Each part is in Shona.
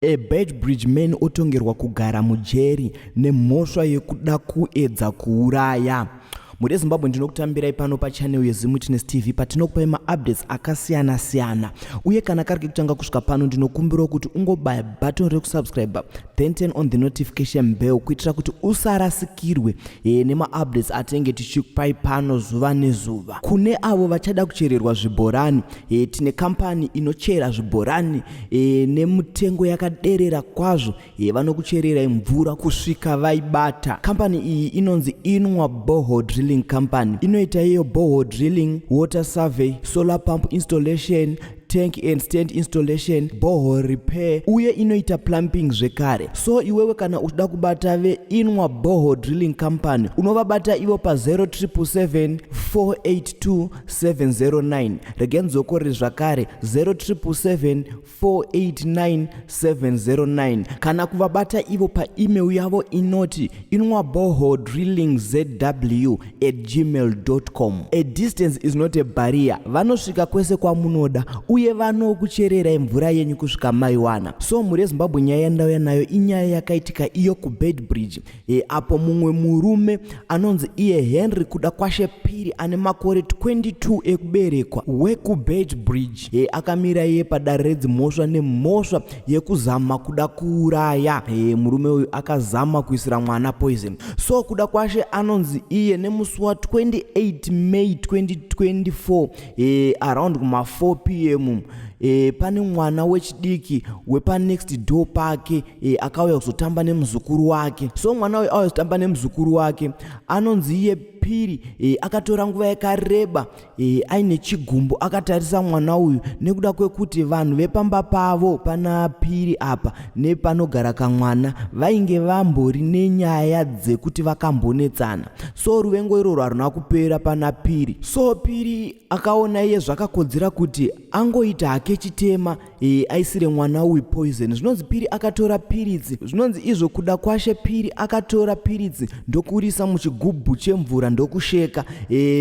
A Beitbridge man otongerwa kugara mujeri nemhosva yekuda kuedza kuuraya. Mhuri yeZimbabwe, ndinokutambirai pano pachannel yeZimwitness TV patinokupai maupdates akasiyana siyana. Uye kana kari kekutanga kusvika pano, ndinokumbirawo kuti ungobaya button rekusubscribe, then turn on the notification bell kuitira kuti usarasikirwe nemaupdates atinenge tichikupai pano zuva nezuva. Kune avo vachada kuchererwa zvibhorani, tine kampani inochera zvibhorani nemutengo yakaderera kwazvo. Vanokuchererai mvura kusvika vaibata. Kambani iyi inonzi Inwa Borehole Drilling Company. Inoita iyo borehole drilling, water survey, solar pump installation, tank and stand installation, borehole repair, uye inoita plumbing zvekare. So iwewe kana uchida kubata veInwa Borehole Drilling Company, unovabata ivo pa 0777 482 709. Regai ndidzokorere zvakare: 0777 489709, kana kuvabata ivo paemail yavo inoti inwaboreholedrillingzw@gmail.com. A distance is not a barrier. Vanosvika kwese kwamunoda uye vanokuchererai mvura yenyu kusvika maiwana. So mhuri yeZimbabwe, nyaya yandauya nayo inyaya yakaitika iyo kuBeitbridge, apo mumwe murume anonzi iye Henry Kuda Kwashe Piri, ane makore 22 ekuberekwa, wekuBeitbridge, akamira iye padare redzimhosva nemhosva yekuzama kuda kuuraya. Murume uyu akazama kuisira mwana poison. So Kuda Kwashe anonzi iye nemusi wa28 May 2024, around kuma4 p.m., pane mwana wechidiki wepanext door pake akauya kuzotamba nemuzukuru wake. So mwana uyu auya kuzotamba nemuzukuru wake, anonzi iye Piri akatora nguva yakareba aine chigumbu akatarisa mwana uyu, nekuda kwekuti vanhu vepamba pavo pana Piri apa nepanogara kamwana vainge vambori nenyaya dzekuti vakambonetsana. So ruvengo iroro haruna kupera pana Piri. So Piri akaona iye zvakakodzera kuti angoita hake chitema, aisire mwana uyu poison. Zvinonzi Piri akatora piritsi. Zvinonzi izvo Kuda Kwashe Piri akatora piritsi, ndokurisa muchigubhu chemvura, ndokusheka,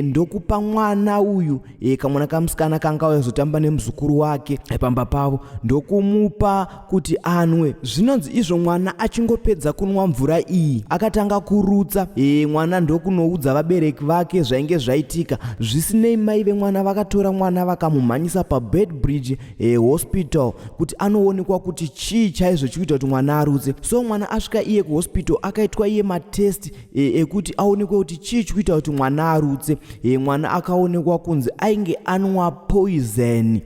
ndokupa mwana uyu, kamwana kamusikana kanga auya kuzotamba nemuzukuru wake pamba pavo, ndokumupa kuti anwe. Zvinonzi izvo mwana achingopedza kunwa mvura iyi, akatanga kurutsa. Mwana ndokunoudza vabereki vake zvainge zvaitika. Zvisinei, mai vemwana vakatora mwana vakamumhanyisa paBeitbridge Hospital kuti anoonekwa kuti chii chaizvo chikuita kuti mwana arutse. So mwana asvika iye kuhospital, akaitwa iye matest ekuti aonekwe kuti chii chikuita kuti mwana arutse. Mwana akaonekwa kunzi ainge anwa poison,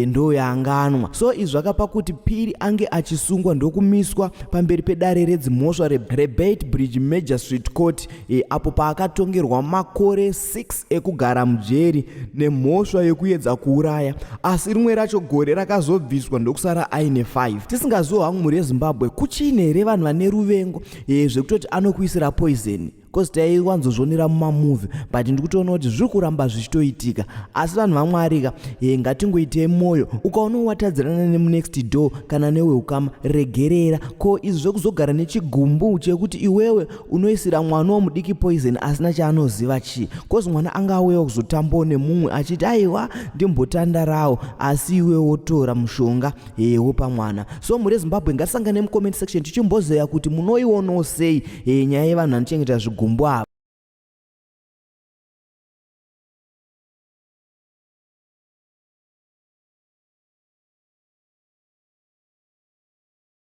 ndo yaanga anwa. So izvi zvakapa kuti Piri ange achisungwa, ndokumiswa pamberi pedare redzimhosva reBeitbridge Magistrate Court, apo paakatongerwa makore 6 ekugara mujeri nemhosva yekuedza kuuraya, asi rimwe racho gore rakazobviswa, ndokusara aine 5. Tisingazivo hangu, mhuri yeZimbabwe, kuchiine here vanhu vane ruvengo zvekutoti anokuisira poison? 'Cause taiwanzozvionera mumamovie, but ndikutoona kuti zviri kuramba zvichitoitika. Asi vanhu vaMwarika, ngatingoitei mwoyo. Ukaona watadzirana nemunext door kana neweukama, regerera. Ko izvi zvekuzogara nechigumbu chekuti iwewe unoisira mwana womudiki poison asina chaanoziva chii? 'Cause mwana anga auyawo kuzotambawo nemumwe achiti, "Aiwa, ndimbotandarawo," asi iwe wotora mushonga, wopa mwana. So mhuri yeZimbabwe, ngatisangane mucomment section tichimbozeya kuti munoionawo sei nyaya yevanhu vanochengeta zvigumbu ava.